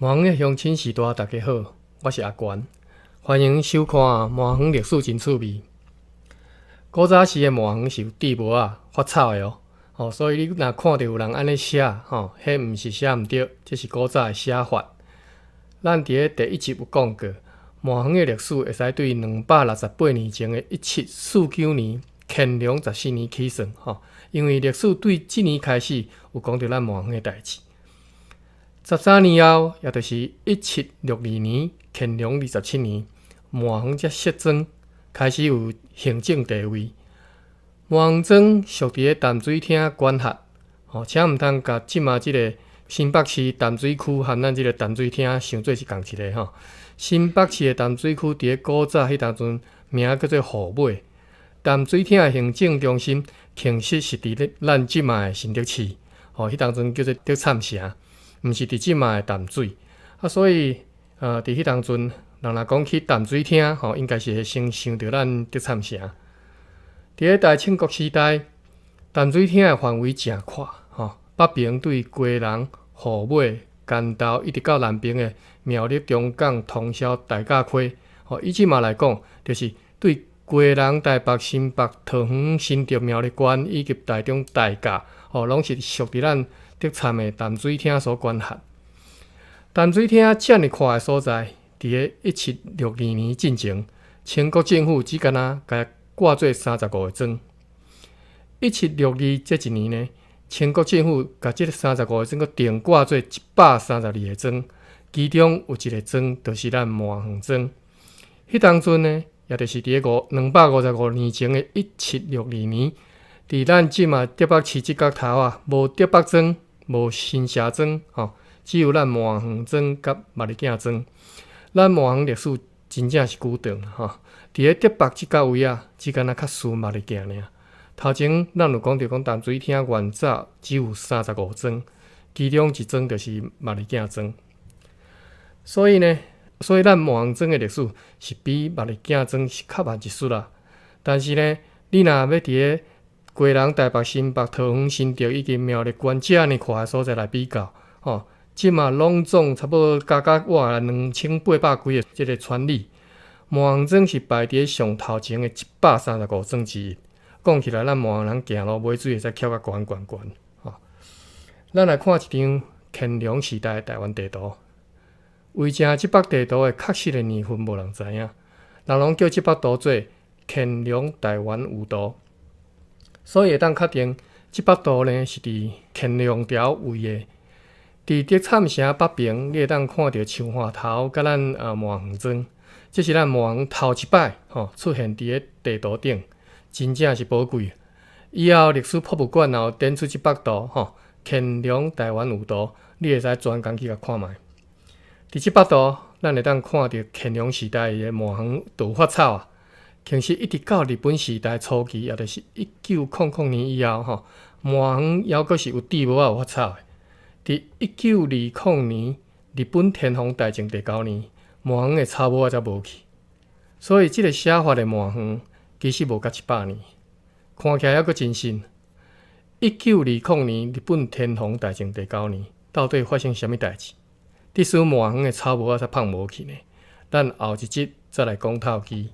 麻園的鄉親序大，大家好，我是阿權，歡迎收看《麻園歷史真趣味》。古早時的麻園是有戴帽仔發草的哦，哦，所以你若看著有人按呢寫，吼，彼毋是寫毋著，這是古早的寫法。咱佇咧第一集有講過，麻園的歷史會使對268年前的1749年乾隆十四年起算，吼，因為歷史對這年開始有講著咱麻園的代誌。13年後，也就是1762年，乾隆27年，麻園才設莊，開始有行政地位。麻園莊屬佇咧淡水廳管轄，吼，請毋通共這馬這个新北市淡水區和咱這个淡水廳想做是仝一个吼。新北市的淡水區佇咧古早彼當陣名叫做虎尾，淡水廳的行政中心其實是佇咧咱這馬的新竹市，吼，彼當陣叫做竹塹城。毋是佇這馬的淡水，啊，所以，佇彼當陣，人若講去淡水廳，吼，應該是會先想著咱竹塹城。佇咧大清國時代，淡水廳的範圍誠闊，吼，北邊對基隆、虎尾、關渡，一直到南邊的苗栗、中港、通霄、大甲溪，吼，以這馬來講，就是對基隆、台北、新北、桃園、新竹、苗栗縣以及台中大甲，吼，攏是屬佇咱竹塹的淡水廳所管轄。淡水廳遮爾闊的所在，佇咧1762年進前，清國政府只干焦共掛做35個莊。1762這一年呢，清國政府共這个三十五个莊閣定掛做132個莊，其中有一个莊就是咱麻園莊。彼當陣呢，也就是佇咧255年前的1762年，佇咱這馬竹北市這角頭啊，無竹北莊，無新社莊，吼，只有咱麻園莊佮麥麗囝莊。咱麻園歷史真正是久長吼，佇咧竹北這角位啊，只干焦較輸麥麗囝爾。頭前咱有講著講淡水廳原早只有三十五莊，其中一莊就是麥麗囝莊。所以呢，所以咱麻園莊的歷史是比麥麗囝莊是較慢一絲啦。但是呢，你若欲佇咧基隆、台北、新北、桃園、新竹以及苗栗縣遮爾闊的所在來比較，吼，這馬攏總差不多加加倚2800幾个這个村里，麻園莊是排佇咧上頭前的135莊之一。講起來，咱麻園人行路買水會使翹較懸懸懸，吼。咱來看一張乾隆時代的台灣地圖，為啥這幅地圖的確實的年份無人知影，人攏叫這幅圖做乾隆台灣有圖。所以會當確定，這幅圖呢是佇乾隆朝畫的。佇竹塹城北邊，你會當看著樹岸頭佮咱麻園莊，這是咱麻園頭一擺吼出現佇咧地圖頂，真正是寶貴。以後歷史博物館若有展出這幅圖吼，乾隆台灣有圖，你會使專工去共看覓。佇這幅圖，咱會當看著乾隆時代的麻園就發草啊。其實一直到日本時代初期，也就是1900年以後，吼，麻園猶閣是有戴帽仔有發草的。佇1920年，日本天皇大政第九年，麻園的草帽仔才無去。所以這个寫法的麻園其實無夠100年，看起來猶閣真新。1920年，日本天皇大政第九年，到底發生啥物代誌？致使麻園的草帽仔才麭無去呢？咱後一集再來講透機。